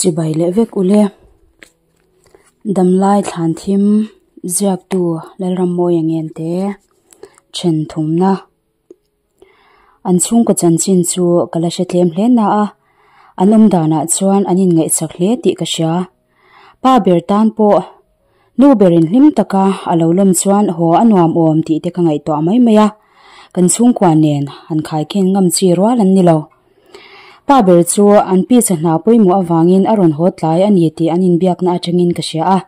Chibai leh vek ule. Damlai thlan thim ziaktu Lalrammawia Ngente then thumna. An chhungkaw chanchin chu ka la hre tlem hle na a, an awm danah chuan an inngaihsak hle tih ka hria. Pa ber tan pawh nu berin hlim taka a lo lawm chuan haw a nuam awm tih te ka ngaihtuah mai mai a, kan chhungkua nen han khaikhin ngam chi rual an ni lo. Pa ber chu an pi chahna pawimawh avangin a rawn haw tlai a ni tih an inbiakna atangin ka hria a.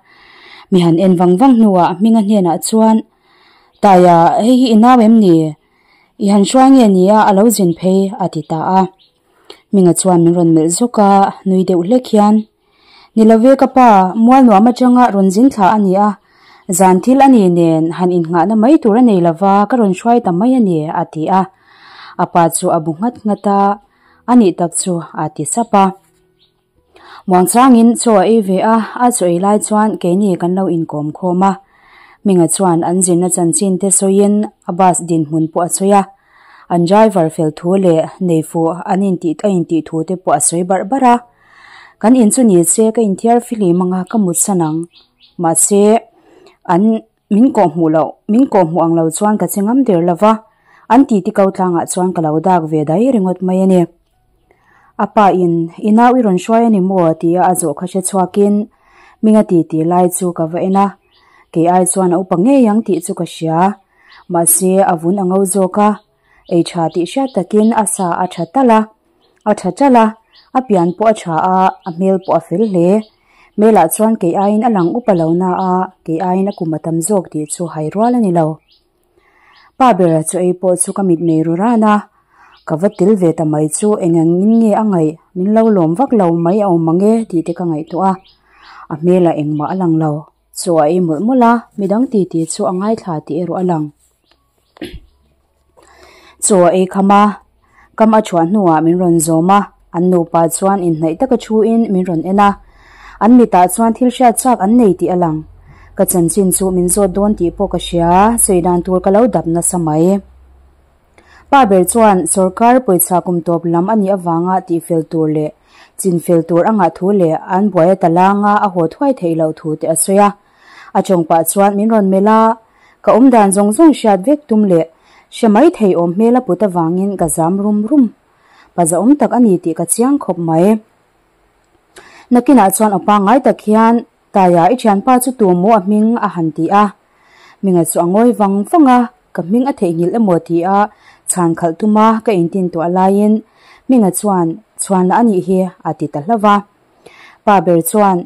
Mi han en vang vang hnuah Hminga hnenah chuan, Taia, hei hi i nau em ni? I han hruai nge nia a lo zin phei a ti ta a. Hminga chuan min rawn melh zawk a, nui deuh hlek hian, Ni lo ve ka pa, mual nuam atanga rawn zin thla a ni a, zan thil a ni nen han innghahna mai tur a nei lo va, ka rawn hruai ta mai a ni, a ti a. A pa chu a bu nghat nghat a, A nih tak chu, a ti sap a. Muangchangin chaw a ei ve a, a chaw ei lai chuan keini kan lo inkawm khawm a. Hminga chuan an zinna chanchin te sawiin a bus dinhmun pawh a sawi a. An driver fel thu leh nei fuh an intih a intih thu te pawh a sawi barh barh a. Kan in chu ni se ka inthiar fihlim anga ka mut san ang. Mahse, an min kawh hmuh loh, min kawh hmuh ang lo chuan ka che ngam der lo va, an titi ko tlangah chuan ka lo dak ve dai ringawt mai a ni. A pa in, I nau i rawn hruai a ni maw? tia a zawh kha hre chhuakin Minga titi lai chu ka va en a. Kei ai chuan a upa ngei ang tih chu ka hria. Mahse, a vun a ngo zawk a, ei tha tih hriat takin a sa a tha talh a, a tha ṭalh a, a pian pawh a tha a, a hmel pawh a fel hle. Hmelah chuan kei aiin a lang upa lo na a, kei aiin a kum a tam zawk tih chu hai rual a ni lo. Pa bera chu ei pawh chu ka mitmei ru ran a, ka va tel ve ta mai chu eng engin nge a ngaih, min lo lawm vak lo mai a awm ang e tih te ka ngaihtuah a, a hmelah engmah a lang lo. Chaw a ei mawlh mawlh a, midang titi chu a ngaithla tih erawh a lang. Chaw a ei kham a, kam a chhuah hnuah min rawn zawm a, an nupa chuan inhnaih taka thuin min rawn en a, an mitah chuan thil hriat chak an nei tih a lang. Ka chanchin chu min zawt dawn tih pawh ka hria, sawi dan tur ka lo dap nasa mai. Pa ber chuan sorkar pawisa kum tawp lam a nih avanga tihfel tur leh chinfel tur a ngah thu leh an buai a talanga a haw thuai theih loh thu te a sawi a. A tawng pah chuan min rawn melh a, ka awm dan zawng zawng hriat vek tum leh hre mai thei awm hmel a put avangin ka zam rum rum. Pa zahawm tak a ni tih ka chiang khawp mai. Nakinah chuan aw pangngai tak hian Taia i thianpa chu tu maw a hming a han ti a. Hminga chu a ngawi vang vang a, ka hming a theihnghilh emaw ti a chhan khalh tuma ka intin tuah laiin Hminga chuan Chhuanla a nih hi a ti ta hlauh va. Pa ber chuan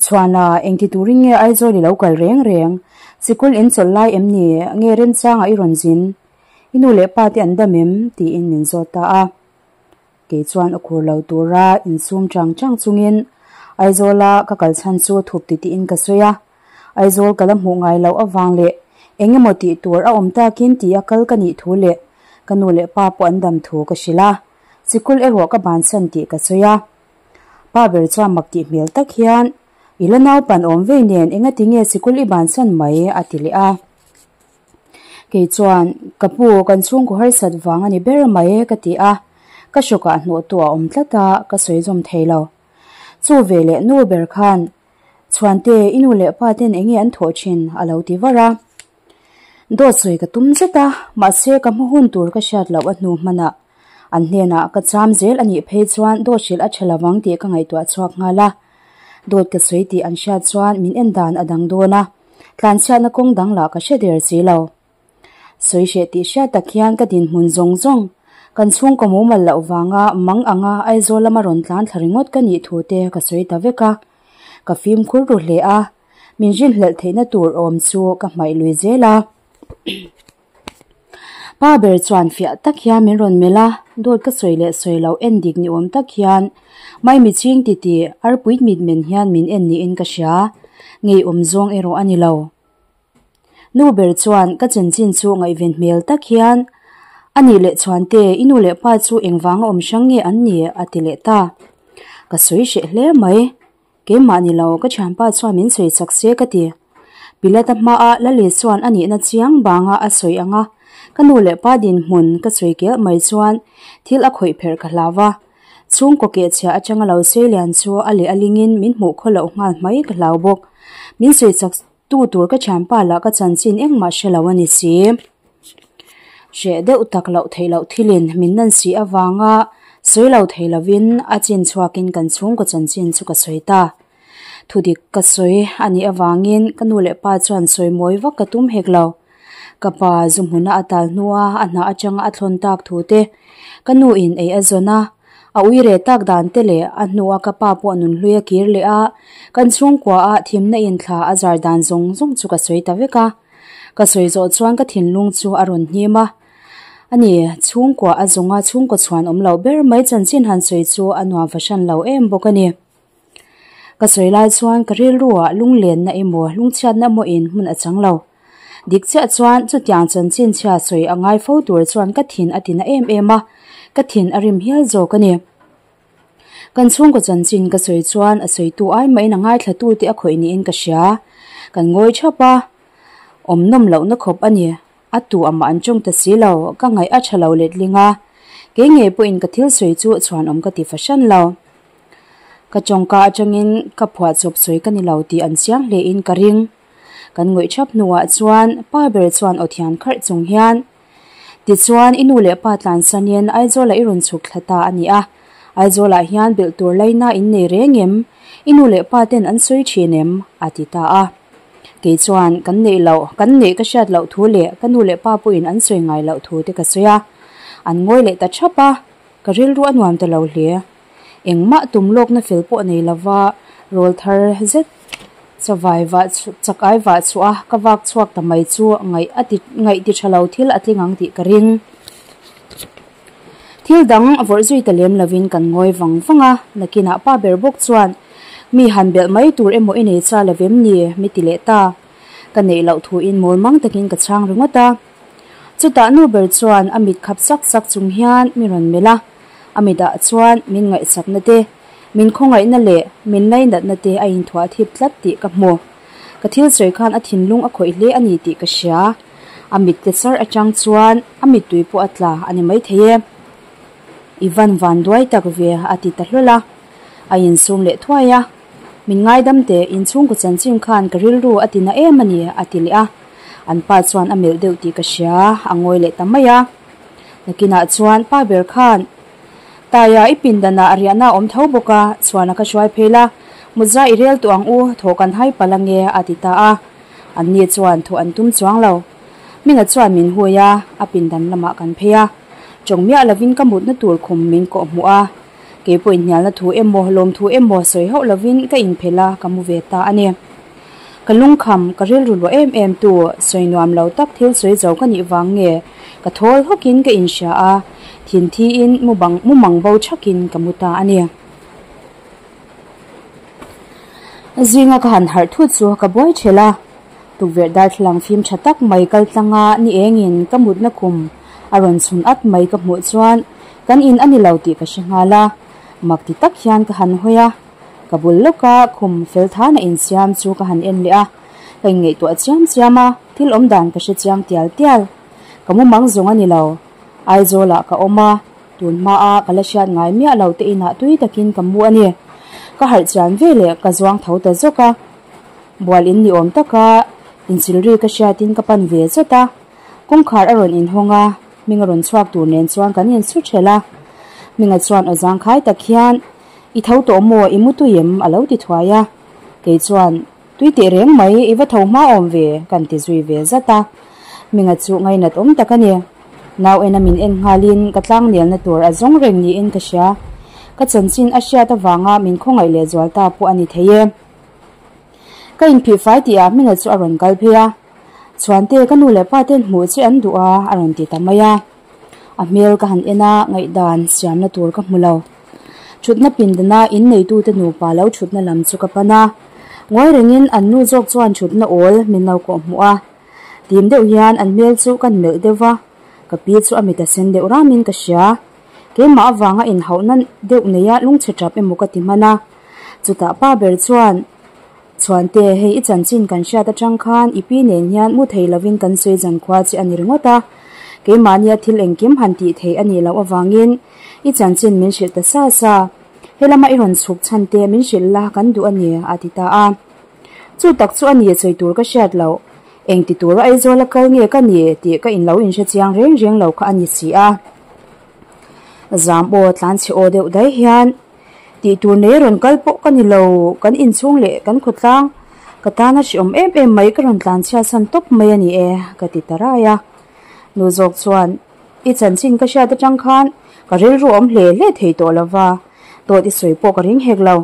Chhuanla engti turin nge Aizawl i lo kal reng reng? Sikul in chawlh lai em ni? Nge remchangah i rawn zin? I nu leh pa te an dam em? tiin min zawt ta a. Kei chuan a khur lo tura insum chang chang chungin Aizawla ka kal chhan chu thup ti tiin ka sawi a. Aizawl ka la hmuh ngai loh avang leh eng emaw tih tur a awm takin ti a kal ka nih thu leh ka nu leh pa pawh an dam thu ka hrilh a. Sikul erawh ka bansan tih ka sawi a. Pa ber chuan mak tih hmel tak hian, I la naupan awm vei nen engati nge sikul i bansan mai? a ti leh a. Kei chuan, Ka pu, kan chhungkaw harsat vang a ni ber mai e, ka ti a. Ka hrawkah hnawhtu a awm tlat a, ka sawi zawm thei lo. Chu ve leh nu ber khan, Chhuante, i nu leh pa ten enge an thawh thin? a lo ti var a. Dawt sawi ka tum zet a, mahse ka hma hun tur ka hriat loh a hnu hmanah an hnenah ka cham zel a nih phei chuan dawt hrilh a tha lovang tih ka ngaihtuah chhuak nghal a. Dawt ka sawi tih an hriat chuan min en dan a dang dawn a. Tlanchhiatna kawng dang lah ka hre der si lo. Sawi hreh tih hriat tak hian ka dinhmun zawng zawng, kan chhungkaw mumal loh vanga mang anga Aizawl lama rawn tlan thla ringawt ka nih thu te ka sawi ta vek a. Ka fimkhur ru hle a, min rinhlelh theihna tur awm chu ka hmaih lui zel a. Pa ber chuan fiah tak hian min rawn melh a, dawt ka sawi leh sawi loh en dik ni awm tak hian Maimi ching titi arpuit mit men hian min en niin ka hria, ngeiawm zawng erawh a ni lo. Nu ber chuan ka chanchin chu ngaihven hmel tak hian, A nih leh chhuante, i nu leh pa chu engvanga awm hrang nge an ni? a ti leh ta. Ka sawi hreh hle mai. Keimah ni lo, ka thianpa chuan min sawi chak se ka ti. Pilata hmaah Lali chuan a nihna chiang banga a sawi ang a, ka nu leh pa dinhmun ka sawi kelh mai chuan thil a khawih pherh ka hlau va. Chhungkaw kehchhia atanga lo seilian chu a leh a lingin min hmuh khaw loh nghal mai ka hlau bawk. Min sawi chak tu tur ka thianpa lah ka chanchin engmah hre lo a ni si. Hreh deuh tak loh theih loh thilin min nan si avanga sawi lo thei lovin a chin chhuakin kan chhungkaw chanchin chu ka sawi ta. Thudik ka sawi a nih avangin ka nu leh pa chuan sawi mawi vak ka tum hek lo. Ka pa zu hmuna a tal hnua a hnah atanga a thlawn tak thu te, ka nu in ei a zawn a, a ui reh tak dan te leh a hnua ka pa pawh nunhlui a kir leh a, kan chhungkua ah thimna in thla a zar dan zawng zawng chu ka sawi ta vek a. Ka sawi zawh chuan ka thinlung chu a rawn hnim a. A ni, chhungkua a zawnga chhungkaw chhuan awm loh ber mai chanchin han sawi chu a nuam fahran lo em bawk a ni. Ka sawi lai chuan ka rilruah lunglenna emaw lungchhiatna emaw in hmun a chang lo. Dik chiah chuan chutiang chanchin chhia sawi a ngai fo tur chuan ka thin a tina em em a, ka thin a rim hial zawk a ni. Kan chhungkaw chanchin ka sawi chuan a sawitu ai mahin a ngaithlatute a khawih niin ka hria. Kan ngawi thap a, awm nawm lohna khawp a ni. A tu amah an tawng ta si lo, ka ngaih a tha lo letling a, kei ngei pawhin ka thil sawi chu chhuanawm ka ti fahran lo. Ka tawngka atangin ka phuahchawp sawi ka ni lo tih an chiang hle in ka ring. Kan ngawih thap hnuah chuan pa ber chuan aw thian kharh chung hian, Tichuan i nu leh pa tlansanin Aizawlah i rawn chhuk thla ta a ni a, Aizawlah hian belh tur laina in nei reng em? I nu leh pa ten an sawi thin em? a ti ta a. Kei chuan kan neih loh, kan neih ka hriat loh thu leh ka nu leh pa pawhin an sawi ngai loh thu te ka sawi a. An ngawi leh ta thap a, ka rilru a nuam ta lo hle. Engmah tum lawkna fel pawh nei lova rawl thar zet chawai vah chak ai vah chhuah a ka vak chhuak ta mai chu ngaih a ti ngaih ti tha lo thil a tling ang tih ka ring. Thil dang vawrh zui ta lem lovin kan ngawi vang vang a, nakinah pa ber bawk chuan mi han belh mai tur emaw i nei cha lovem ni mi ti leh ta. Ka neih loh thuin mawl mang takin ka chhang ringawt a. Chutah nu ber chuan a mit khap sak sak chung hian mi rawn melh a, a mitah chuan min ngaihsakna te, min khawngaihna leh min lainatna te a inthuah thip tlat tih ka hmu. Ka thil sawi khan a thinlung a khawih hle a ni tih ka hria. A mit te char atang chuan a mittui pawh a tla a ni maithei e. I van van duai tak ve a ti ta hlawl a. A insum leh thuai a. Min ngaidam teh, inchhungkaw chanchin khan ka rilru a ti na em a ni a ti leh a. An pa chuan a melh deuh tih ka hria, a ngawi leh ta mai a. Nakinah chuan pa ber khan, Taia i pindanah riahna a awm tho bawk a, chhuana ka hruai phei la, mutza i rel tawh ang u, thaw kan hai palh ange a ti ta a. Anni chuan thawh an tum chuang lo. Minga chuan min hui a, a pindan lamah kan phei a. Tawng miah lovin ka mutna tur khum min kawh hmuh a. Kei pawh inhnialna thu emaw, lawm thu emaw sawi hauh lovin ka inphelh a, ka mu ve ta a ni. Ka lungkham, ka rilru luah em em tu, sawi nuam lo tak thil sawi zo ka nih vang nge ka thawl hawkin ka inhria a, thin thiin mu bang mu mang bo thakin ka mu ta a ni. Zinga ka han harh thut chu ka buai thelh a, tukverh darthlalang fim tha tak mai kal tlanga ni engin ka mutna khum a rawn chhun at mai ka hmuh chuan kan in a ni lo tih ka hre nghal a, mak ti tak hian ka han hawi a, ka bul lawka khum fel thana insiam chu ka han en leh a, ka inngaihtuah chiam chiam a, thil awm dan ka hre chiang tial tial. Ka mumang zawng a ni lo, Aizawlah ka awm a. Tun hmaa ka la hriat ngai miah lo te inah tui takin ka mu a ni. Ka harh chian ve leh ka zuang tho ta zawk a. Bual in ni awm taka inchilri ka hriatin ka pan ve zat a. Kawngkhar a rawn inhawng a, hming a rawn chhuak tur nen chuan kan insu thelh a. Hminga chuan aw zangkhai tak hian, I tho tawh maw, i mu tui em? a lo ti thuai a. Kei chuan, Tui teh reng mai, i va tho hma awm ve, kan ti zui ve zat a. Minga chu ngainat awm tak a ni. Nau ena min en nghalin ka tlangnelna tur a zawng reng niin ka hria. Ka chanchin a hriat avanga min khawngaih leh zual ta pawh a ni thei e. Ka inphih fai tihah Minga chu a rawn kal phei a. Chhuante, ka nu leh pa ten hmuh che an duh a, a rawn ti ta mai a. A hmel ka han en a, ngaihdan siamna tur ka hmu lo. Thutna pindana inneitute nupa lo thutna lam chu ka pan a. Ngawi rengin an nu zawk chuan thutna awl min lo kawh hmuh a. Tim deuh hian an hmel chu kan melh deuh va, ka pi chu a mit a sen deuh ramin ka hria. Keimah avanga inhauhna deuh neia lungchhe tap emaw ka ti hman a. Chutah pa ber chuan, Chhuante, hei i chanchin kan hriat atang khan i pi nen hian mu thei lovin kan sawi zan khua che a ni ringawt a. Keimahnia thil engkim han tih theih a nih loh avangin i chanchin min hrilh ta sa sa. Helama i rawn chhuk chhan te min hrilh la kan duh a ni, a ti ta a. Chu tak chu a ni sawi tur ka hriat loh. Eng ti tura Aizawl a kal nge ka ni tih ka inlo inhre chiang reng reng lo kha a ni si a. Zam aw tlanchhe aw deuh daih hian tih tur nei rawn kal pawh ka ni lo, kan inchhung leh kan khawtlang ka tana hreawm em em mai ka rawn tlanchhiat san tawp mai a ni e, ka ti ta rai a. Nu zawk chuan I chanchin ka hriat atang khan ka rilru awm hle hle thei tawh lo va, dawt i sawi pawh ka ring hek lo.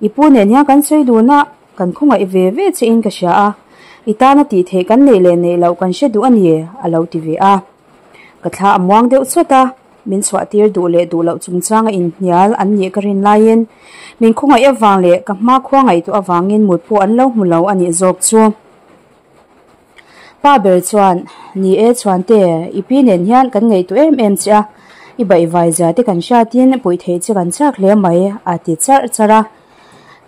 I pu nen hian kan sawi dun a, kan khawngaih ve ve che in ka hria a, i tana tih theih kan neih leh neih loh kan hre duh a ni, a lo ti ve a. Ka thla a muang deuh chawt a, min chhuah tir duh leh duh loh chungchang a inhnial an nih ka rin laiin min khawngaih avang leh ka hma khua ngaihtuah avangin mut pawh an lo hmu lo a nih zawk chu. Pa ber chuan, Ni e Chhuante, i pi nen hian kan ngaihtuah em em che a, i baihvai zia te kan hriatin puih theih che kan chak hle mai, a ti charh charh a.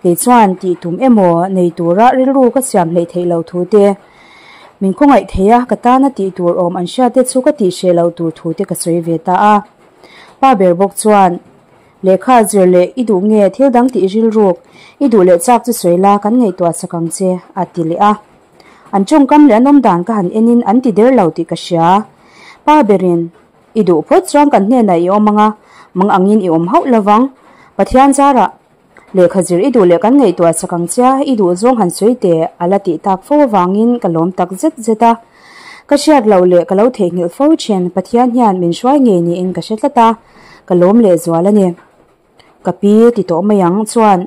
Kei chuan tih tum emaw nei tura rilru ka siam hleih theih loh thu te, min khawngaih thei a, ka tana tih tur awm an hriat te chu ka tih hreh loh tur thu te ka sawi ve ta a. Pa ber bawk chuan, Lehkha zir leh i duh nge thil dang tih rilruk, i duh leh chak chu sawi la kan ngaihtuah sak ang che, a ti leh a. An tawngkam leh an awmdan ka han enin an ti der lo tih ka hria. Pa berin, I duh phawt chuan kan hnenah i awm ang a, mang angin i awm hauh lovang. Pathian zarah, lehkha zir i duh leh kan ngaihtuah sak ang che a, i duh zawng han sawi teh, a la tih tak fo avangin ka lawm tak zet zet a. Ka hriat loh leh ka lo theihnghilh fo thin, Pathian hian min hruai ngei niin ka hre tlat a, ka lawm leh zual a ni. Ka pi ti tawh mai ang chuan,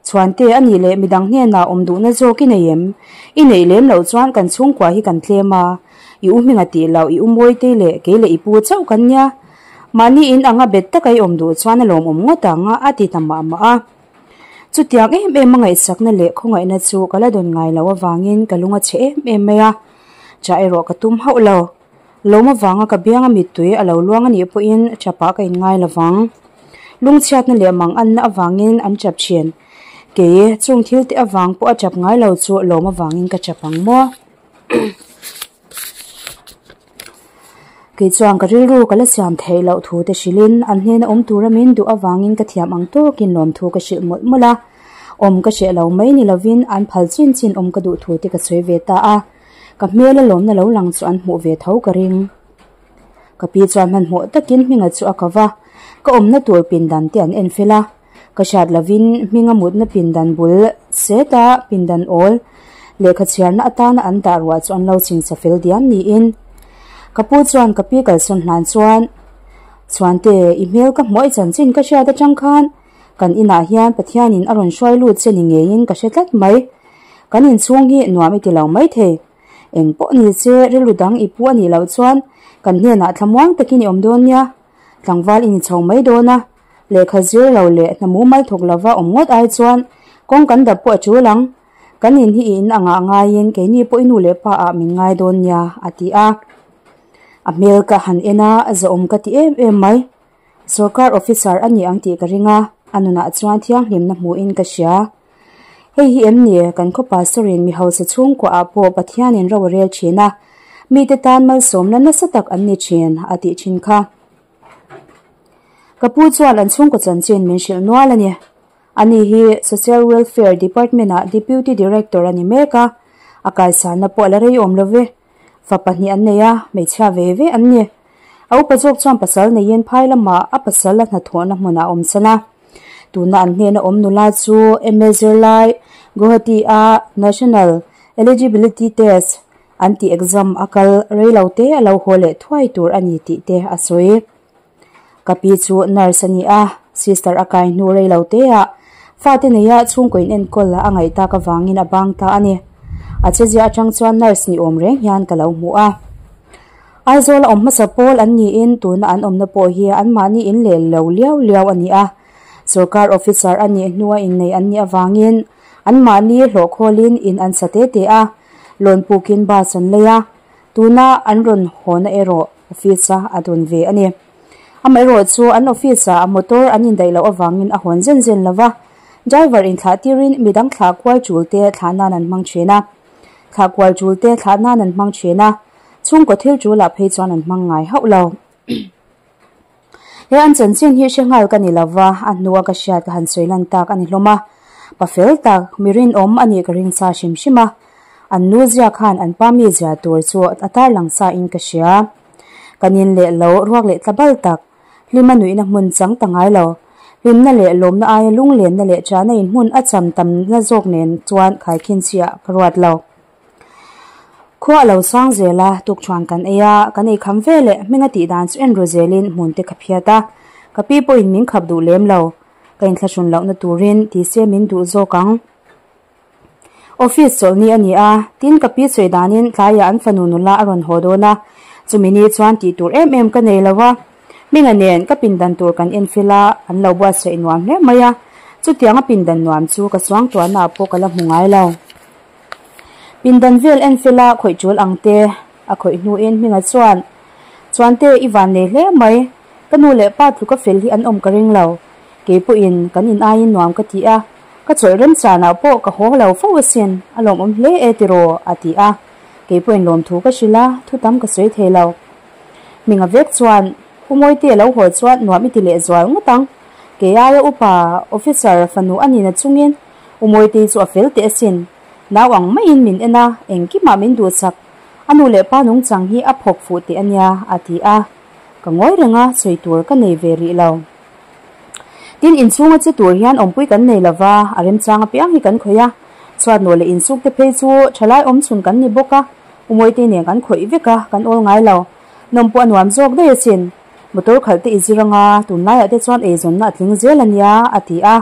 Chhuante a nih leh midang hnenah awm duhna zawk i nei em? I neih lem loh chuan kan chhungkua hi kan tlem a, i u hminga tih loh i u Mawitei leh kei leh i pu chauh kan nia. Mahni in anga bet taka i awm duh chuan a lawmawm ngawt ang a ti ta mah mah a. Chutiang em em a ngaihsakna leh khawngaihna chu ka la dawn ngai loh avangin ka lung a chhe em em mai a, chah erawh ka tum hauh lo. Lawm avanga ka bianga mittui a lo luang a nih pawhin chapah ka inngai lo vang. Lungchhiatna leh mang anna avangin an chap thin. Kei, chung thil te avang pawh a chap ngai lo chu lawm avangin ka chap ang maw? Kei chuan ka rilru ka la siam theih loh thu te hrilhin an hnena awm tura min duh avangin ka thiam ang tawkin lawmthu ka hrilh mawlh mawlh a. Awm ka hreh lo mai ni lovin an phal chin chin awm ka duh thu te ka sawi ve ta a. Ka hmel a lawmna lo lang chu an hmuh ve tho ka ring. Ka pi chuan hmanhmawh takin Hminga chu a ko va, ka awmna tur pindan te an en fel a. Ka hriat lovin Hminga mutna pindan bul seta pindan awl lehkha chhiarna atana an dah ruah chu an lo chingcha fel diam niin. Ka pu chuan ka pi kalsawn hlan chuan, Chhuante, i hmel ka hmuh i chanchin ka hriat atang khan kan inah hian Pathianin a rawn hruai lut che ni ngeiin ka hre tlat mai. Kan inchhung hi nuam i ti lo maithei. Eng pawh ni che rilru dang i pu a nih loh chuan kan hnenah thlamuang takin i awm dawn nia. Tlangval i ni chho mai dawn a, lehkha zir lo leh hna mumal thawk lova awm ngawt ai chuan kawng kan dap pawh a tul ang. Kan in hi i in angah ngaiin keini pawh i nu leh pa ah min ngai dawn nia, a ti a. A hmel ka han en a, zawhawm ka ti em em mai. Sorkar officer a ni ang tih ka ring a, a nunah chuan thianghlimna hmuhin ka hria. Hei hi em ni, kan khaw pastor-in mi hausa chhungkuaah pawh Pathianin ro a rel thin a, mite tan malsawmna nasa tak an ni thin, a tih thin kha. Ka pu chuan an chhungkaw chanchin min hrilh nual a ni. Ani hi Social Welfare Department-ah Deputy Director a ni mek a, a kaisanna pawh a la rei awm lo ve. Fa pahnih an nei a, hmeichhia ve ve an ni. A upa zawk chuan pasal neiin phai lamah a pasal a hnathawhna hmunah a awm san a. Tuna an hnena awm nula chu MA zirlai Guwahati a National Eligibility Test an tih exam a kal rei lo te a lo haw leh thuai tur a ni tih te a sawi. Ka pi chu nurse a ni a, sister a kai hnu rei lo te ah fate neia chhungkaw in enkawl a ngaih tak avangin a bang ta a ni. A chezia atang chuan nurse ni awm reng hian ka lo hmu a. Aizawl a awm hmasa pawl an niin tuna an awmna pawh hi anmahni in leh lo liau liau a ni a. Sorkar officer a nih hnua innei an nih avangin anmahni hlawhkhawlin in an sa te te a, lawn pukin bus an lei a, tuna an rawn hawna erawh office a a dawn ve a ni. Amaherawh chu an office ah motor an indaih loh avangin a hawn zen zen lo va, driver inthlah tirin midang thlah kual tul te thlah nan an hmang thin a. Thlah kual tul te thlah nan an hmang thin a. Chhungkaw thil ṭulah phei chuan an hmang ngai hauh lo. He an chanchin hi hre nghal ka ni lo va, a hnua ka hriat ka han sawi lan tak a ni hlawm a. Pa fel tak, mi rinawm a nih ka ring sa hrim hrim a. An nu zia khan an pa mi zia tur chu a tarlang sa in ka hria. Kan in leh lo ruak leh tla bal tak, hlima nuihna hmun chang ta ngai lo. Hlimna leh lawmna aia lunglenna leh chahna in hmun a cham tamna zawk nen chuan khaikhin chiah ka ruat lo. Khua a lo sang zel a, tukṭhuan kan ei a, kan ei kham veleh hminga tih dan chu en ru zelin hmun te ka phiat a, ka pi pawhin min khap duh lem lo, ka inthlahrun lohna turin ti se min duh zawk ang. Office chawlhni a ni a, tin ka pi sawi danin tlaiah an fanu nula a rawn haw dawn a, chumi ni chuan tih tur em em ka nei lo a, hminga nen ka pindan tur kan enfil a, an lo buatsaih nuam hle mai a, chutianga pindan nuam chu ka suangtuahnaah pawh ka la hmu ngai lo. Pindan vel en fela khawih tul ang te a khawih hnuin Hminga chuan, Chuante i van nei hle mai, ka nu leh pa tluka fel hi an awm ka ring lo. Kei pawhin kan in aiin nuam ka ti a, ka chawlh remchanah pawh ka haw lo fo asin, a lawmawm hle e tiraw a ti a. Kei pawhin lawmthu ka hrilh a, thu tam ka sawi thei lo. Hminga vek chuan, U Mawite lo haw chuan nuam i ti leh zual ngawt ang. Kei aia upa officer fanu a nihna chungin U Mawitei chu a fel teh asin. Nau ang maiin min en a, engkimah min duhsak. A nu leh pa nungchang hi a phawk fuh teh ania, a ti a. Ka ngawi reng a, sawi tur ka nei ve rih lo. Tin, inchhunga che tur hian awmpui kan nei lo va, a remchang apiang hi kan khawih a. Chhuatnaw leh insuk te phei chu thalai awmchhun kan ni bawk a, U Mawitei nen kan khawih vek a, kan awl ngai lo. Nawm pawh a nuam zawk daih asin. Motor khalh te i zir anga, tunlaiah te chuan eizawnna a tling zel ania, a ti a.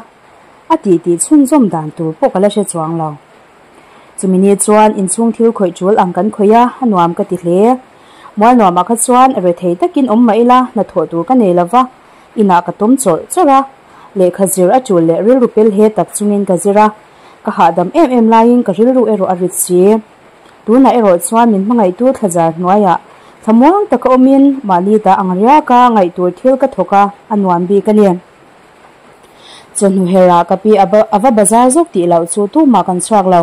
A tih tih chhunzawm dan tur pawh ka la hre chuang lo. Chumi ni chuan inchhung thil khawih tul ang kan khawih a, a nuam ka ti hle. Mual nuamah kha chuan rethei takin awm mah ila hnathawh tur ka nei lo va, inah ka tawm chawrh chawrh a. Lehkha zir a tul leh rilru pel he tak chungin ka zir a, ka hahdam em em laiin ka rilru erawh a rit si. Tunah erawh chuan min hmangaihtu thlazar hnuaiah thlamuang taka awmin mahni ta ang riaka ngaihtur thil ka thawk a, a nuam bik a ni. Chawhnu herah ka pi a va bazar zawk tih loh chu tumah kan chhuak lo.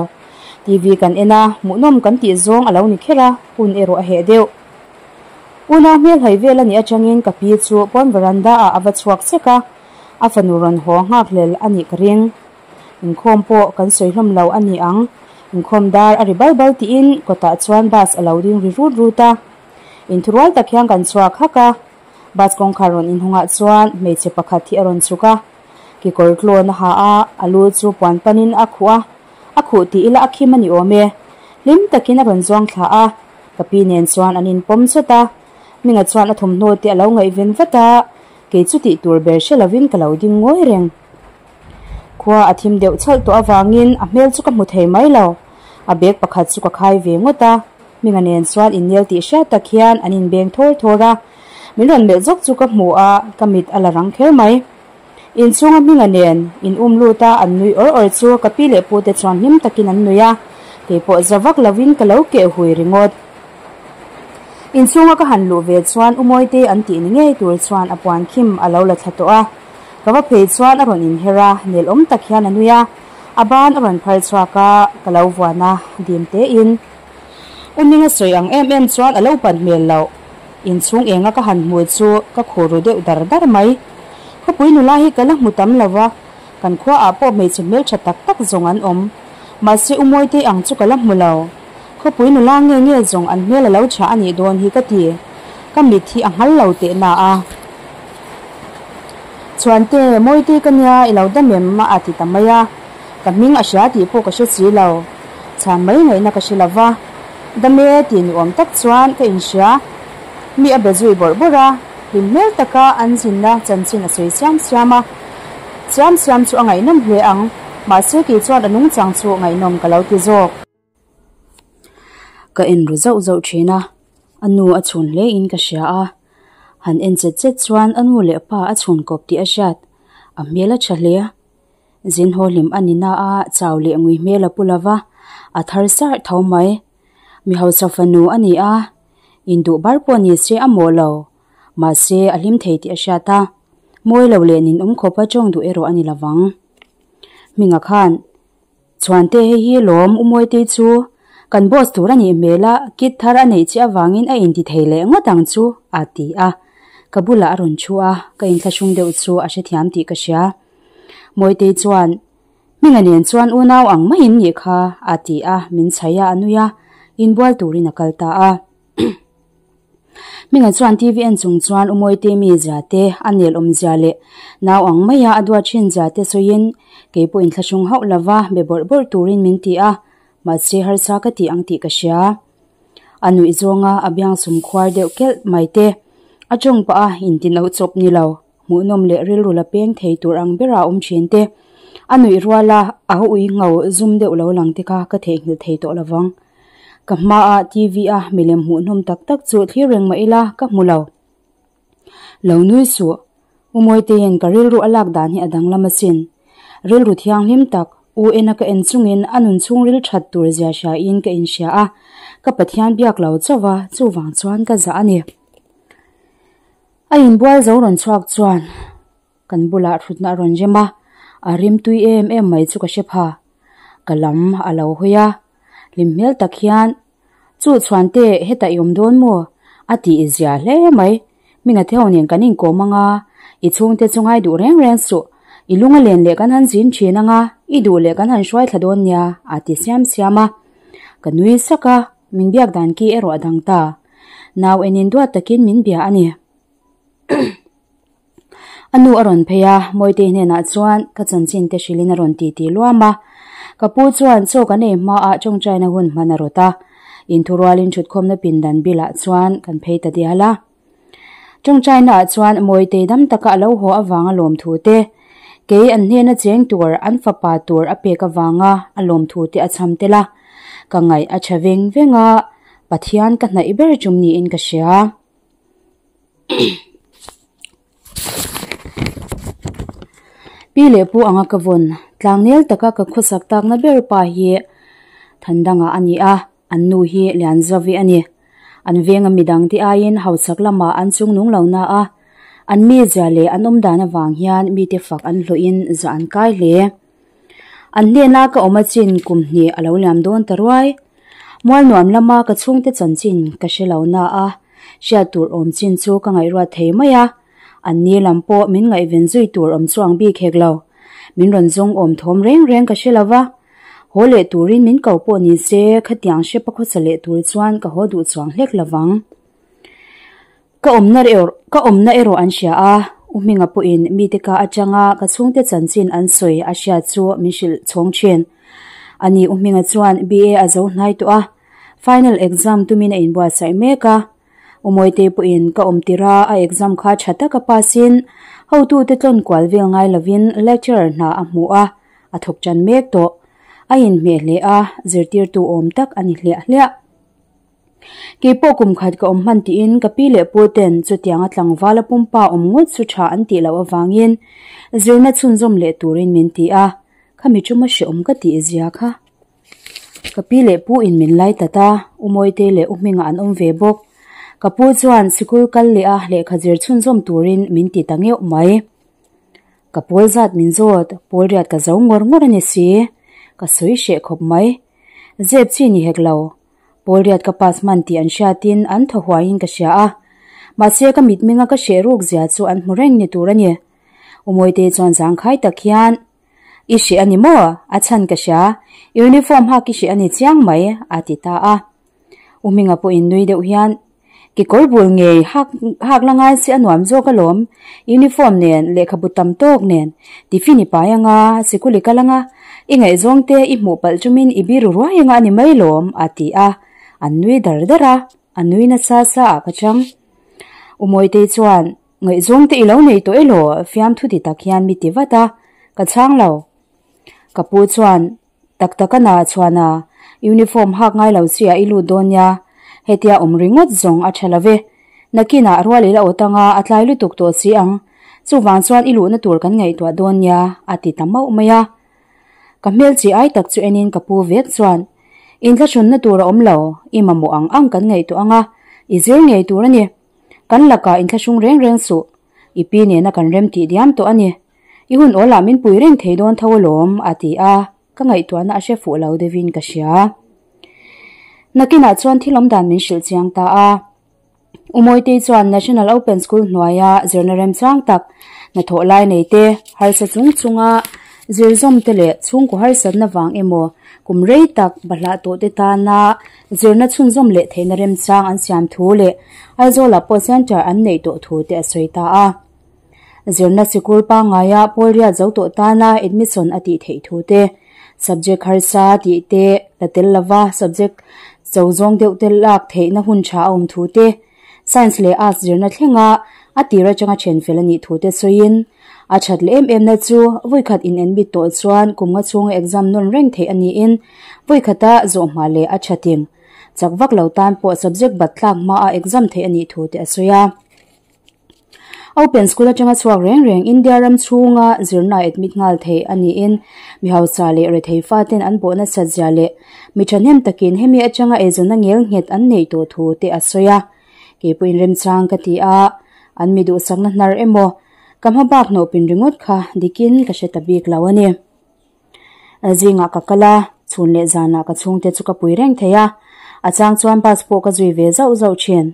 TV kan en a, hmuhnawm kan tih zawng a lo ni kher a, hun erawh a heh deuh. Unau hmel hai vel a nih atangin ka pi chu pawn veranda ah a va chhuak sek a, a fanu rawn haw nghak hlel a nih ka ring. Inkhawm pawh kan sawi hlawm lo a ni ang, inkhawm dar a ri bal bal tiin kawtah chuan bus a lo ding ri rut rut a. Inthurual tak hian kan chhuak hak a. Bus kawngkhar rawn inhungah chuan hmeichhe pakhat hi a rawn chhuk a, kekawr tlawn a ha a, a lu chu puan panin a khuh a, a khuh tih ila a khim a ni awm e. Hlim takin a rawn zuang thla a, ka pi nen chuan an inpawm chawt a, Minga chuan a thawmhnaw te a lo ngaihven vat a, kei chu tih tur ber hre lovin ka lo ding ngawi reng. Khua a thim deuh chhalh tawh avangin a hmel chu ka hmu thei mai lo, a bag pakhat chu ka khai ve ngawt a. Hminga nen chuan innel tih hriat tak hian an inbeng thawr thawr a, min rawn melh zawk chu ka hmu a, ka mit a la rang kher mai. Inchhunga Hminga nen in um lut a, an nui awr awr chu ka pi leh pute chuan hlim takin an nui a, kei pawh za vak lovin ka lo keh hui ringawt. Inchhunga ka han luh ve chuan U Mawite an tih ni ngei tur chuan a puan khim a lo la thla tawh a, ka va phei chuan a rawn inher a, nelawm tak hian a nui a, a ban a rawn phar chhuak a, ka lo vuan a, dim tein. U Minga sawi ang em em chuan a lo pan hmel loh. Inchhung enga ka han hmu chu ka khur ru deuh dar dar mai. Khawpui nula hi ka la hmu tam lo va, kan khuaah pawh hmeichhe hmeltha tak tak zawng an awm. Mahse U Mawitei ang chu ka la hmu lo. Khawpui nula nge nge zawng an hmel a lo tha a nih dawn hi ka ti. Ka mit hi a nghal lo teh na a. Chhuante, Mawitei ka nia i lo dam em? a ti ta mai a. Ka hming a hria tih pawh ka hre si lo. Chhan mai ngaihna ka hre lo va. Dame tih ni awm tak chuan ka inhria. Mi a be zui bawrh bawrh a, hlim hmel taka an zinna chanchin a sawi siam siam a. Siam siam chu a ngaihnawm hle ang, mahse kei chuan a nungchang chu ngaihnawm ka lo ti zawk. Ka en ru zauh zauh thin a, a nu a chhun hle in ka hria a. Han en chet chet chuan a nu leh pa a chhun kawp tih a hriat. A hmel a tha hle. Zin haw hlim a ni na a, chau leh ngui hmel a pu lo va, a thar sarh tho mai. Mi hausa fanu a ni a, induh bar pawh ni se a mawh lo, mahse a hlim thei tih a hriat a, mawi lo leh ninawm khawpa tawng duh erawh a ni lo vang. Hminga khan, Chhuante hei hi lawm U Mawitei chu Kan boss tur a nih hmel a, kit thar a neih chiah avangin a inti thei leh ngawt ang chu, a ti a. Ka bulah a rawn thu a, ka inthlahrung deuh chu a hrethiam tih ka hria. Mawitei chuan, Hminga nen chuan unau ang maiin nih kha, a ti a, min chhaih a, a nui a, inbual turin a kal ta a. Hminga chuan TV en chung chuan U Mawite mi zia te, a nel awm zia leh nau ang maia a duat thin zia te sawiin kei pawh inthlahrung hauh lova be bawrh bawrh turin min ti a, mahse harsa ka ti ang tih ka hria. A nuih zawnga a biang sum khuar deuh kelh mai te, a tawng pah a intino chawp ni lo, hmuhnawm leh rilru la peng thei tur ang bera awm thin te, a nuih ruala a ui ngho zum deuh lo lang te kha ka theihnghilh thei tawh lovang. Ka hmaah TV a milem hmuhnawm tak tak chu thlir reng mah ila ka hmu lo. Lo nui suh. U Mawiteiin ka rilru a lak dan hi a danglam asin. Rilru thianghlim tak, U Ena ka en chungin a nun chhungril that tur zia hriain ka inhria a, ka Pathian biak lo chauh va, chuvang chuan ka zah a ni. A inbual zo rawn chhuak chuan kan bulah hrutna a rawn rem a, a rim tui em em mai chu ka hre pha. Ka lam a lo hawi a, hlim hmel tak hian, Chu chhuante hetah i awm dawn maw? a tih zia hle mai. Minga theu nen kan inkawm anga, i chhungte chu ngai duh reng reng suh. I lung a len leh kan han zin thin anga, i duh leh kan han hruai thla dawn nia, a ti siam siam a. Ka nui sak a, min biak dan ki erawh a dang ta. Nau enin duat takin min bia a ni. A nu a rawn phei a, Mawitei hnenah chuan ka chanchin te hrilhin a rawn ti ti luam a. Ka pu chuan chaw kan ei hmaah tawngtaina hun hman a rawt a, inthurualin thutkhawmna pindan bilah chuan kan phei ta dial a. Tawngtaina ah chuan Mawitei dam taka a lo haw avanga lawmthu te, kei an hnena cheng tur an fapa tur a pek avanga a lawmthu te a chham tel a. Ka ngaih a tha veng veng a, Pathian ka hnaih ber tum niin ka hria. Pi leh pu anga ka vawn tlangnel taka ka khawsak takna ber pa hi Thandanga a ni a, an nu hi Lianzovi a ni. An venga midang te aiin hausak lamah an chung nung lo na a, an mizia leh an awmdan avang hian mite fak an hlawhin zah an kai hle. An hnena ka awm achin kum hnih a lo liam dawn ta ruai. Mualnuam lama ka chhungte chanchin ka hre lo na a, hriat tur awm chin chu ka ngaihruat thei mai a, an ni lam pawh min ngaihven zui tur awm chuang bik hek lo. Min rawn zawng awm thawm reng reng ka hre lo va, haw leh turin min ko pawh ni se khatiang hrepa khawsa leh tur chuan ka haw duh chuang hlek lo vang. Ka awmna ka awmna erawh an hria a, U Hminga pawhin mite ka atanga ka chhungte chanchin an sawi a hriat chu min hrilh chhawng thin. Ani U Hminga chuan BA a zo hnai tawh a, final exam tumin a inbuatsaih mek a. U Mawitei pawhin ka awm tirh a, a exam kha tha taka pass in hotute tlawn kual vel ngai lovin lecturer hna a hmu a, a thawk tan mek tawh. A inhmeh hle a, zirtirtu awm tak a ni hliah hliah. Kei pawh kum khat ka awm hman tiin ka pi leh pu ten chutianga tlangval a pumpa awm ngawt chu tha an tih loh avangin zirna chhunzawm leh turin min ti a, khami chuma hreawm ka tih zia kha. Ka pi leh pu in min lai tat a, U Mawitei leh U Hminga an awm ve bawk. Ka pu chuan sikul kal leh a lehkha zir chhunzawm turin min ti ta ngeuh mai. Ka pawl zat min zawt, pawl riat ka zo ngawr ngawr a ni si, ka sawi hreh khawp mai. Zep chi ni hek lo, Pawl riat ka pass hman tih an hriatin an thaw huaiin ka hria a, mahse ka mitmenga ka hreh ruk zia chu an hmu reng ni tur a ni. U Mawitei chuan zangkhai tak hian, I hreh a ni maw? A chhan ka hria, uniform hak i hreh a ni chiang mai, a ti ta a. U Hminga pawhin nui deuh hian, Kekawr bul ngei hak hak la ngai se a nuam zawk alawm, uniform nen, lehkhabu tam tawk nen, tiffin i pai anga, sikul i kal anga, i ngaihzawng te i hmuh palh chumin i biru ruai anga a ni mai lawm, a ti a, an nui dar dar a, a nui nasa sa ah ka chang. U Mawitei chuan, Ngaihzawng te i lo nei tawh elaw? Fiamthu ti tak hian mi ti vat a, ka chhang lo. Ka pu chuan, Tak tak a na chuan a uniform hak ngai lo chi ah i lut dawn nia, hetia awm ringawt zawng a tha lo ve. Nakinah rual ila awt anga a tlai lutuk tawh si ang, chuvang chuan i luhna tur kan ngaihtuah dawn nia a ti ta mauh mai a. Ka hmel chi ai tak chu enin ka pu vek chuan, Inthlahrunna tur a awm lo, i mamawh ang ang kan ngaihtuah anga i zir ngei tur a ni. Kan lakah inthlahrung reng reng suh, i pi nena kan rem tih diam tawh a ni. I hun awl ah min pui reng thei dawn tho alawm, a ti a, ka ngaihtuahna a hre fuh lo deuhin ka hria. Nakinah chuan thil awmdan min hrilh chiang ta a. Umawitei chuan National Open School hnuaia zirna remchang tak, hnathawh lai nei te, harsa chung chunga zirzawm te leh chhungkaw harsatna vang emaw kum rei tak bahlah tawh te tana zirna chhunzawm leh theihna remchang an siam thu leh Aizawlah pawh centre an neih tawh thu te a sawi ta a. Zirna sikul pangngaia pawl riat zo tawh tana admission a tih theih thu te, subject harsa tih te la tel lova subject cho zawng deuh te lak theihna hun tha a awm thu te, science leh arts zirna thlenga a tir atanga then fel a nih thu te sawiin, a that leh em em na chu vawikhat in admit tawh chuan kum nga chhunga exam nawn reng theih a niin vawikhata zawh hma leh a thatin chak vak lo tan pawh subject bat tlak hmaa exam theih a nih thu te a sawi a. Open School atanga chhuak reng reng India ram chhunga zirna admit nghal theih a niin mi hausa leh rethei faten an bawh nasat zia leh mi thahnem takin hemi atanga eizawnna ngel nghet an neih tawh thu te a sawi a. Kei pawhin remchang ka ti a, an mi duhsakna hnar emaw ka hma bak hnawhpin ringawt kha dikin ka hre ta bik lo a ni. Zingah ka kal a, chhun leh zanah ka chhungte chu ka pui reng thei a, a chang chuan bus pawh ka zui ve zauh zauh thin.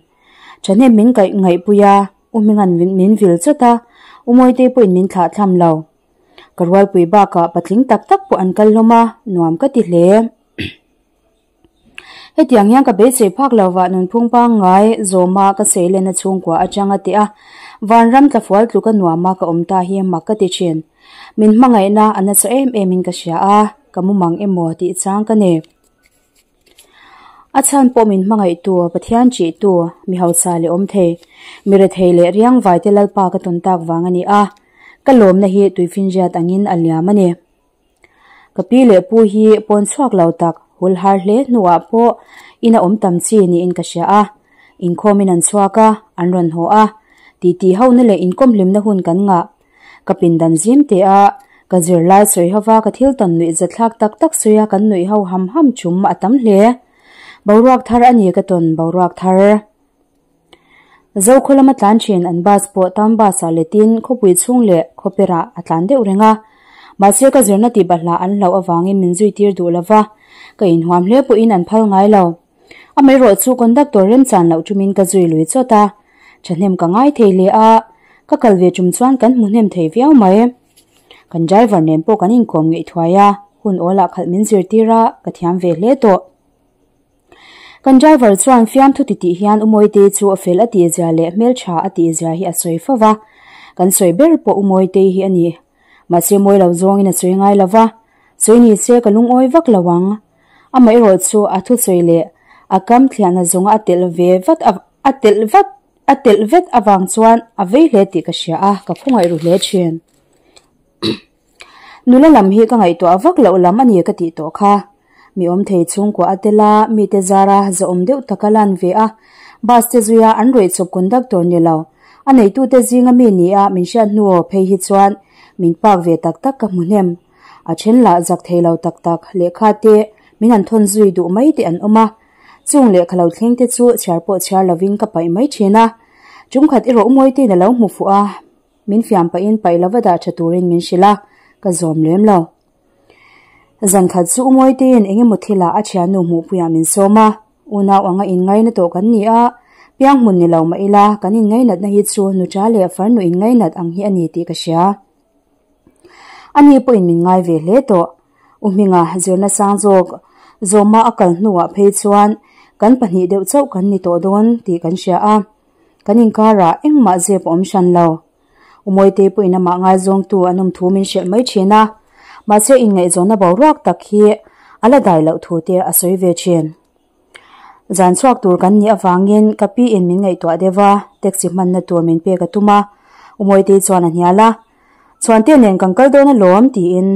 Thahnem min kaih ngaihpui a, U Hminga'n min vil chawt a, U Mawitei pawhin min thlah thlam lo. Ka rualpui bakah patling tak tak pawh an kal hlawm a, nuam ka ti hle. Hetiang hian ka beisei phak lovah nunphung pangngai zawma ka seilenna chhungkua atanga teh a, vanram tlafual tluka nuama ka awm ta hi mak ka ti thin. Min hmangaihna a nasa em emin ka hria a, ka mumang emaw tih chang ka nei. A chhan pawh min hmangaihtu, Pathian chihtu, mi hausa leh awm thei, mi rethei leh riangvaite Lalpa ka tawn tak vang a ni a, ka lawmna hi tuifinriat angin a liam a ni. Ka pi leh pu hi pawn chhuak lo tak, hul har hle hnuah pawh ina awm tam chi niin ka hria a. Inkhawmin an chhuak a, an rawn haw a, titi hona leh inkawmhlimna hun kan ngah. Ka pindan zim teh a, ka zirlai sawi hova ka thil tawn nuih zathlak tak tak sawi a kan nuih ho ham ham chum a tam hle. Boruak thar a ni ka tawn boruak thar. Zokhaw lama tlan thin an bus pawh town bus ah letin khawpui chhung leh khawperah a tlan deuh reng a. Mahse ka zirna tih bahlah an hlauh avangin min zui tir duh lova, ka inhuam hle pawhin an phal ngai lo. Amaherawh chu conductor remchan loh tumin ka zui lui chawt a, thahnem ka ngai thei hle a, ka kal ve tum chuan kan hmu hnem thei viau mai. Kan driver nen pawh kan inkawm ngeih thuai a, hun awlah khalh min zirtir a, ka thiam ve hle tawh. Kan driver chuan fiamthu titih hian Umawitei chu a fel a tihzia leh hmeltha a tihzia hi a sawi fo va, kan sawi ber pawh Umawitei hi a ni. Mahse mawi lo zawngin a sawi ngai lo va, sawi ni se ka lungawi vak lo ang. Amaherawh chu a thusawi leh a kam thliahna zawnga a telh ve vat a telh vat a telh vet avang chuan a vei hle tih ka hria a, ka khawngaih ru hle thin. Nula lam hi ka ngaihtuah vak loh lam a ni ka tih tawh kha. Mi awm thei chhungkua a tel a, mite zara zahawm deuh tak a lan ve a, bus te zuia an rawih chawp conductor ni lo, a neitute zinga mi nia min hriat hnu phei hi chuan min park ve tak tak ka hmu hnem. A then lah zak thei lo tak tak lehkha te min han thawn zui duh mai te an awm a, chung lehkha lo thleng te chu chhiar pawh chhiar lovin ka paih mai thin a. Chungkhat erawh Umawitein a lo hmu fuh a, min fiam pahin paih lova dah tha turin min hrilh a, ka zawm lem lo. Zankhat chu Umawitein eng emaw thilah a thiannu hmuhpuiah min sawm a, unau anga inngaina tawh kan ni a, piang hmun ni lo mah ila kan inngainatna hi chu nucha leh farnu inngainat ang hi a ni tih ka hria. Ani pawhin min ngai ve hle tawh. U Hminga zirna sang zawk zawma a kal hnuah phei chuan kan pahnih deuh chauh kan ni tawh dawn tih kan hria a, kan inkarah engmah zep a awm hran lo. U Mawitei pawhin amah ngaizawngtu an awm thu min hrilh mai thin a, mahse inngaihzawnna boruak tak hi a la dai loh thu te a sawi ve thin. Zan chhuak tur kan nih avangin ka pi in min ngaihtuah deuh a, taxi hmanna tur min pek a tum a, U Mawitei chuan a hnial a, Chhuante nen kan kal dawn alawm tiin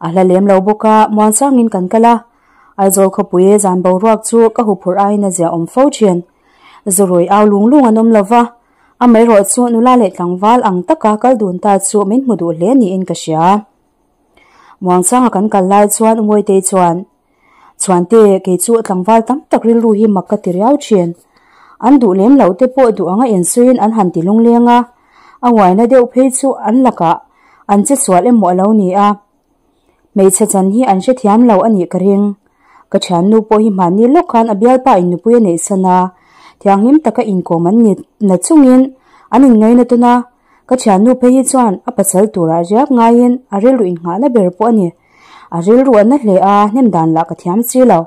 a hla lem lo bawk a, muansangin kan kal a, Aizawl khawpui zan boruak chu ka huphurh aiin a zia awm fo thin. Zurui au lung lung an awm lo va, amaherawh chu nula leh tlangval ang taka kal dun ta chu min hmu duh hle niin ka hria. Muangsanga kan kal lai chuan U Mawitei chuan, Chhuante, kei chu tlangval tam tak rilru hi mak ka ti riau thin. An duh lem loh te pawh duh anga insuiin an han ti lungleng a, a uaina deuh phei chu an lakah an che sual emaw a lo ni a. Hmeichhe chan hi an hrethiam lo a nih ka ring. Ka thiannu pawh hi hmanni lawk khan a bialpa in nupui a neih san a, thianghlim taka inkawm an ni na chungin an inngaina tawn a, ka thiannu phei hi chuan a pasal turah riak ngaiin a rilru innghahna ber pawh a ni. A rilru a na hle a, hnem dan lah ka thiam si lo.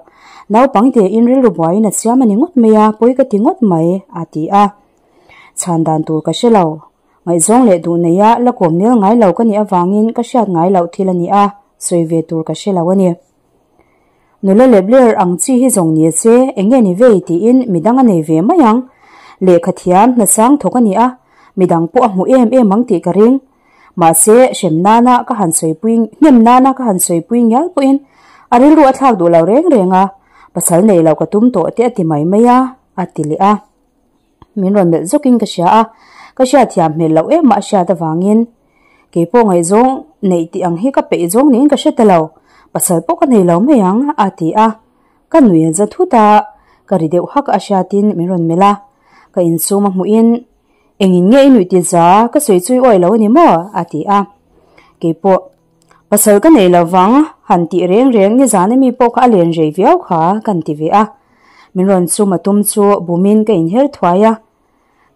Naupang tein rilru buaiin a siam a ni ngawt mai a, pawi ka ti ngawt mai, a ti a. Chhan dan tur ka hre lo. Ngaihzawng leh duh neia la kawm nel ngai lo ka nih avangin ka hriat ngai loh thil a ni a, sawi ve tur ka hre lo a ni. Nula leh Blair ang chi hi zawng ni se, eng nge ni vei tiin midang a nei ve mai ang. Lehkha thiam hna sang thawk a ni a, midang pawh a hmu em em ang tih ka ring. Mahse, hrem nana ka han sawipui, hnem nana ka han sawipui ngial pawhin a rilru a thlak duh lo reng reng a, pasal nei lo ka tum tawh te a ti mai mai a, a ti leh a. Min rawn melh zawkin ka hria a, ka hriatthiam hmel loh em a hriat avangin kei pawh ngaihzawng neih tih ang hi ka peih zawng niin ka hre ta lo, pasal pawh ka nei lo mai ang a ti a, ka nui a za thut a, ka ri deuh hak a hriatin min rawn melh a, ka insum a hmuhin engin nge i nuih ti za ka sawi chu i awih lo a ni maw a ti a, kei pawh pasal ka nei lo vang han tih reng reng nizan ami pawh kha a len rei viau kha kan ti ve a. Min rawn chum a tum chu bumin ka inher thuai a,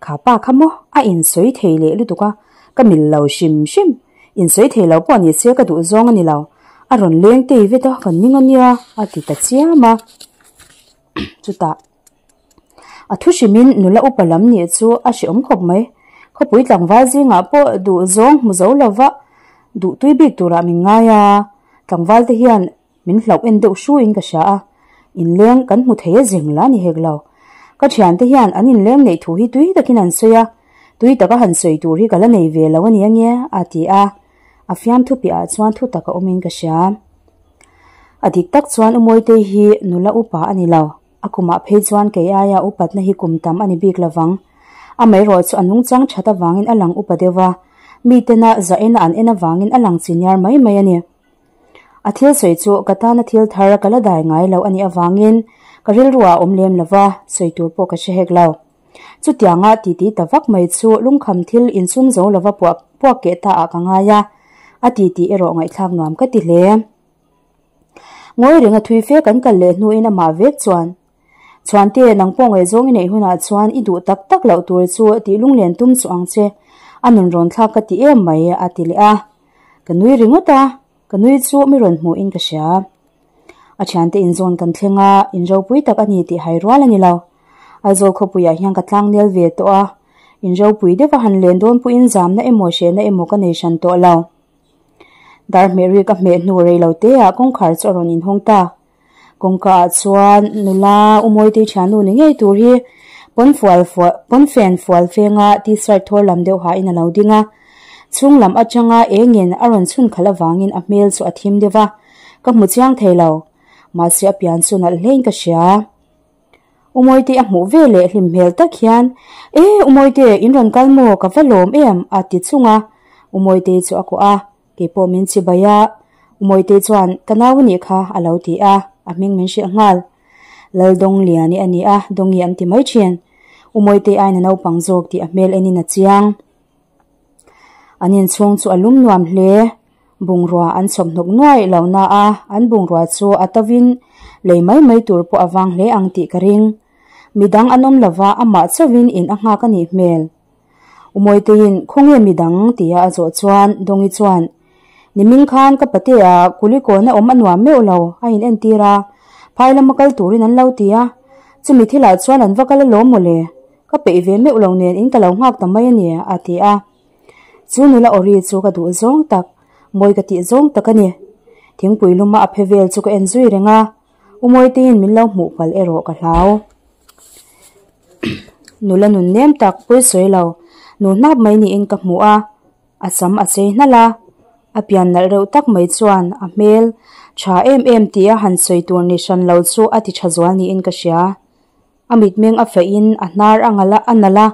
Kha pa kha maw a insawi thei leh lutuk a, ka mil lo hrim hrim, insawi thei lo pawh ni se ka duh zawng a ni lo, a rawn leng tei vet a, kan ning a nia a ti ta chiam a. Chutah a thu hrimin nula upa lam nih chu a hrehawm khawp mai, khawpui tlangval zingah pawh duh zawng hmu zo lova duh tui bik turah min ngai a, tlangval te hian Min hlauh en deuh hruin ka hria a, inleng kan hmu thei a zeng la ni hek lo. Ka thiante hian an inleng neih thu hi tui takin an sawi a, tui taka han sawi tur hi ka la nei ve lo a ni ange, a ti a. A fiamthu piahah chuan thu taka awmin ka hria. A dik tak chuan Umawitei hi nula upa a ni lo, a kumah phei chuan kei aia upatna hi kum tam a ni bik lovang. Amaherawh chu a nungchang that avangin a lang upa deuh va, mitena za ena an en avangin a lang chiniar mai mai a ni. A thil sawi chu ka tana thil thar ka la dai ngai lo a nih avangin ka rilruah a awm lem lo va, sawi tur pawh ka hre hek lo. Chutianga titi ta vak mai chu lungkham thil insum zo lova puah puak keh ta ah ka ngai a, a titi erawh ngaihthlak nuam ka ti hle. Ngawi renga thui fe kan kal leh hnuin amah vek chuan, Chhuante, nang pawh ngaihzawng i neih hunah chuan i duh tak tak loh tur chu tih lunglen tum suh ang che, a nun rawn thlak ka ti em mai, a ti leh a. Ka nui ringawt a, ka nui chu mi rawn hmuhin ka hria. A thiante inzawn kan thleng a, in ropui tak a ni tih hai rual a ni lo. Aizawl khawpuiah hian ka tlang nel ve tawh a, in ropui deuha han len dawn pawhin zamna emaw hrehna emaw ka nei hran tawh lo. Dar hmeh ri ka hmeh hnu rei lo teah kawngkhar chu a rawn inhawng ta. Kawngka ah chuan nula u Mawitei thiannu ni ngei tur hi pawnfual fual pawnfen fual fenga t-shirt thawr lam deuh hahin a lo ding a. Chhung lam atanga engin a rawn chhun khalh avangin a hmel chu a thim deuh a, ka hmu chiang thei lo. Mahse a pian chu nalh hlein ka hria. U Mawitei a hmuh ve leh hlim hmel tak hian, E u Mawite, in rawn kal maw? Ka va lawm em? a ti chung a. U Mawitei chu a kuah a. Keipawh min chibai a, U Mawitei chuan ka nau a nih kha a lo ti a, a hming min hrilh nghal. Laldawngliani a ni a, Dawngi an ti mai thin. U Mawitei aiin a naupang zawk tih a hmel enin a chiang. An inchhung chu a lum nuam hle, bungrua an chhawp hnawk nuai lo na a, an bungrua chu a tovin lei mai mai tur pawh a vang hle ang tih ka ring. Midang an awm lova amah chauhin in a nghak a nih hmel. Umawiteiin khawnge midang tia a zawh chuan Dawngi chuan Nimin khan ka patea Kulikawn a awm a nuam meuh lo a in entir a, phai lama kal turin an lo ti a, chumi thilah chuan an va kal alawm mawle, ka peih ve meuh lo nen in ka lo nghak ta mai a ni a ti a. Chu nula awri chu ka duh zawng tak, mawi ka tih zawng tak a ni. Thingpui luma a phe vel chu ka en zui reng a, Umawiteiin min lo hmuh palh erawh ka hlau. Nula nun nem tak pawi sawi lo, nu hnap mai niin ka hmu a, a sam a chei hnalh a, a pian nalh reuh tak mai chuan a hmel tha em em tia han sawi tur ni hran lo chu a ti tha zual niin ka hria. A mitmeng a feihin a hnar a ngalh a, a nalh a,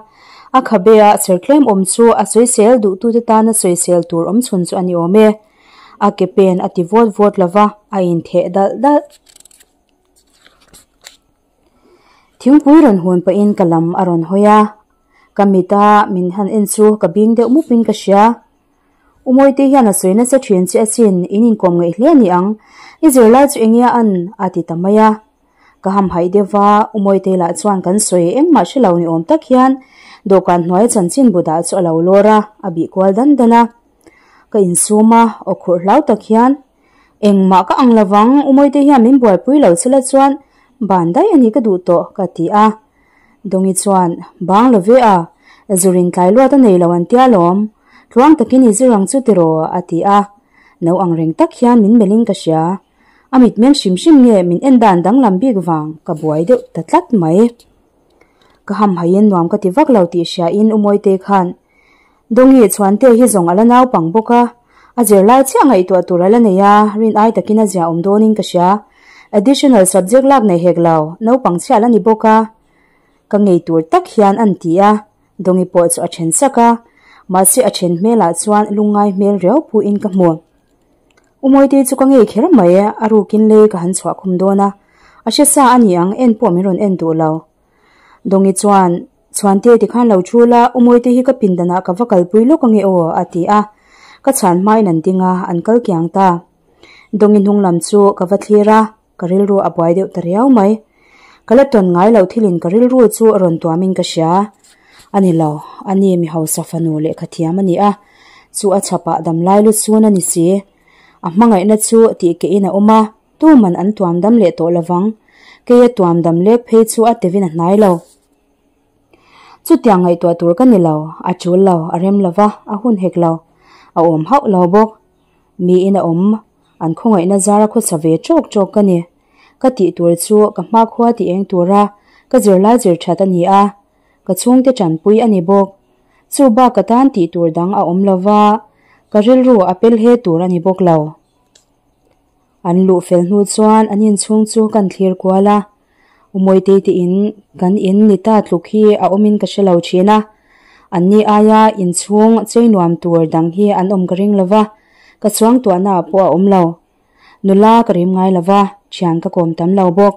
a khabe a sertlem awm chu a sawisel duhtute tana sawisel tur awm chhun chu a ni awm e. A ke pen a ti vawt vawt lova, a intheh dalh dalh. Thingpui rawn hun pahin ka lam a rawn hawi a, ka mit a min han en chu ka bing deuh mup in ka hria. U Mawite hian a sawi nasa thin che asin, in inkawm ngaih hle a ni ang. I zirlai chu enge a an? a ti ta mai a. Ka hamhaih deuh va, U Mawite lah chuan kan sawi engmah hre lo ni awm tak hian dawhkan hnuaia chanchin bu dah chu a lo lawr a, a bih kual dan dan a. Ka insum a, aw khurh hlau tak hian, Engmah ka ang lovang, U Mawite hian min buaipui lo che la chuan ban daih a ni ka duh tawh, ka ti a. Dawngi chuan, Bang lo ve a, zurin tlai luat a nei lo an tia lawm, tluang takin i zir ang chu tiraw, a ti a. No ang reng tak hian min melhin ka hria. A mitmeng hrim hrim nge min en dan danglam bik vang ka buai deuh ta tlat mai. Ka hamhaiin nuam ka ti vak lo tih hriain U Mawite khan, Dawngi Chhuante hi zawng a la naupang bawk a, a zirlai chiah ngaihtuah tur a la nei a, rin ai takin a zia awm dawnin ka hria. Additional subject lak nei hek lo, naupang chhiah la ni bawk a. Ka ngei tur tak hian an ti a, Dawngi pawh chu a then sak a, mahse a then hmelah chuan lungngai hmel riau phuin ka hmu. U Mawite chu ka ngei kher mai, a rukin lei ka han chhuah khum dawn a, a hre sa a ni ang, en pawh min rawn en duh lo. Dawngi chuan, Chhuante tikhan lo thu la, U Mawite hi ka pindanah ka va kalpui lawk ange aw, a ti a. Ka chhan hmain an ding a, an kal kiang ta. Dawngi hnung lam chu ka va thlir a, ka rilru a buai deuh ta riau mai. Ka la tawn ngai lo thilin ka rilru chu rawn tuamin ka hria. A ni lo, a ni mi hausa fanu lehkha thiam a ni a, chu a chhapah damlai lu chun a ni si. A hmangaihna chu tihkehin a awm a. Tuman an tuam dam leh tawh lovang, keia tuam dam lek phei chu a tevin a hnai lo. Chutiang ngaihtuah tur ka ni lo, a tul lo, a rem lo va, a hun hek lo, a awm hauh lo bawk. Miin a awm, an khawngaihna zara khawsa ve tawk tawk ka ni. Ka tih tur chu ka hmakhua ti eng tura ka zirlai zir that a ni a, ka chhungte tanpui a ni bawk. Chu bak ka tan tih tur dang a awm lo va, ka rilru a pel he tur a ni bawk lo. An luh fel hnu chuan an inchhung chu kan thlir kual a, U Mawitei te in kan in ni ta tluk hi a awmin ka hre lo thin a, anni aia inchhung chei nuam tur dang hi an awm ka ring lo va, ka chuang tuahna ah pawh a awm lo. Nula ka rim ngai lo va, thian ka kawm tam lo bawk.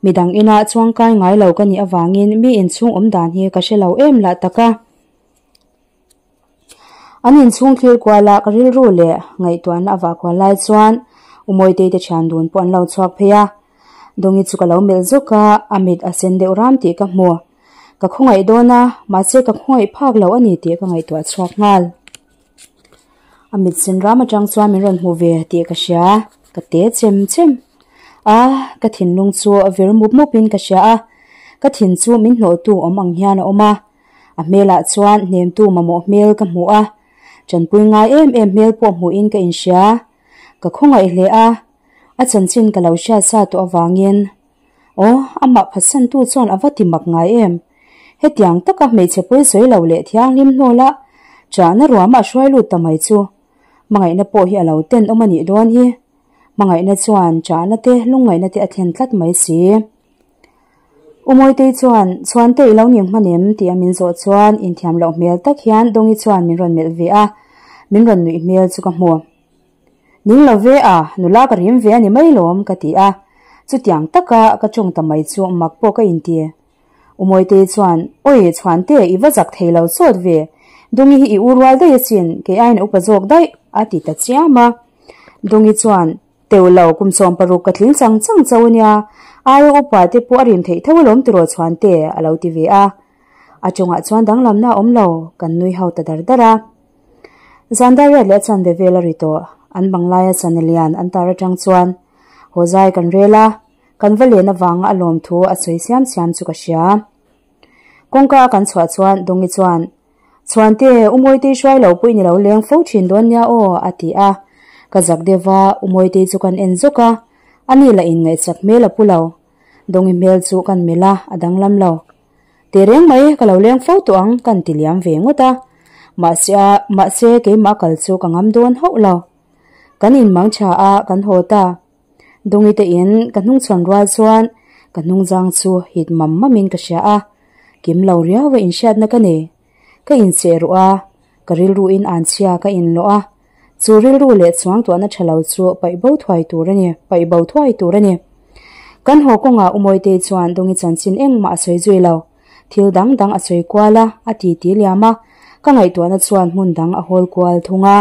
Midang inah chuangkai ngai lo ka nih avangin mi inchhung awm dan hi ka hre lo em lah tak a. An inchhung thlir kuala ka rilru leh ngaihtuahna a vah kual lai chuan U Mawitei te thian dun pawh an lo chhuak phei a. Dawngi chu ka lo melh zawk a, a mit a sen deuh ram tih ka hmu. Ka khawngaih dawn a, mahse ka khawngaih phak lo a ni tih ka ngaihtuah chhuak nghal. A mit sen ram atang chuan min rawn hmu ve tih ka hria, ka te chem chem a, ka thinlung chu vir mup mup in ka hria a, ka thin chu min hnawhtu awm ang hian a awm a. A hmelah chuan hnemtu mamawh hmel ka hmu a, tanpui ngai em em hmel pawh hmuhin ka inhria. Ka khawngaih hle a, a chanchin ka lo hriat sa tawh avangin. Aw, amah phatsantu chuan a va ti mak ngai em? Hetiang taka hmeichhe pawi sawi lo leh thianghlim hnawla chahna ruamah hruai lut ta mai chu hmangaihna pawh hi a lo tenawm a nih dawn hi. Hmangaihna chuan chahna te lungngaihna te a thlen tlat mai si. U Mawitei chuan, Chhuante i lo ning hman em? tih a min zawh chuan inthiam loh hmel tak hian Dawngi chuan min rawn melh ve a, min rawn nuih hmel chu ka hmu. Ning lo ve a, nula ka rim ve a ni mai lawm ka ti a, chutiang taka ka tawng ta mai chu mak pawh ka inti. U Mawitei chuan, Awi, Chhuante, i va zak thei lo sawt ve, Dawngi hi i u rual daih asin, kei aiin a upa zawk daih, a ti ta chiam a. Dawngi chuan, Teuh lo, kum 60 ka tling chang chang chauh a nia, aia upa te pawh a rim theih tho alawm tiraw chhuan te a lo ti ve a. A chungah chuan danglamna a awm lo, kan nui ho ta dar dar a. Zan dar riat leh a chanve vel a ri tawh, an banglaia chana lian an tar atang chuan haw zai kan rel a, kan va len avanga a lawm thu a sawi siam siam chu ka hria. Kawngka a kan chhuah chuan Dawngi chuan, Chhuante, U Mawitei hruai lo pawh i ni lo leng fo thin dawn nia aw, a ti a. Ka zak deuh a, U Mawitei chu kan en zawk a, ani lah inngaihchak hmel a pu lo. Dawngi hmel chu kan melh a, a danglam lo. Tehreng mai, ka lo leng fo tawh ang, kan ti liam ve ngawt a. Mahse a, mahse keimah kal chu ka ngam dawn hauh lo. Kan inmang tha a, kan haw ta. Dawngi te in ka hnungchhawn rual chuan ka hnungzang chu hit mam mam in ka hria a, kim lo riau a inhriatna ka nei. Ka incheh ruh a, ka rilru in anchhia ka inlawh a, chu rilru leh chuang tuahna tha lo chu paih bo thuai tur a ni, paih bo thuai tur a ni. Kan haw kawngah U Mawitei chuan Dawngi chanchin engmah a sawi zui lo, thil dang dang a sawi kual a, a titi liam a, ka ngaihtuahna chuan hmun dang a hawl kual thung a.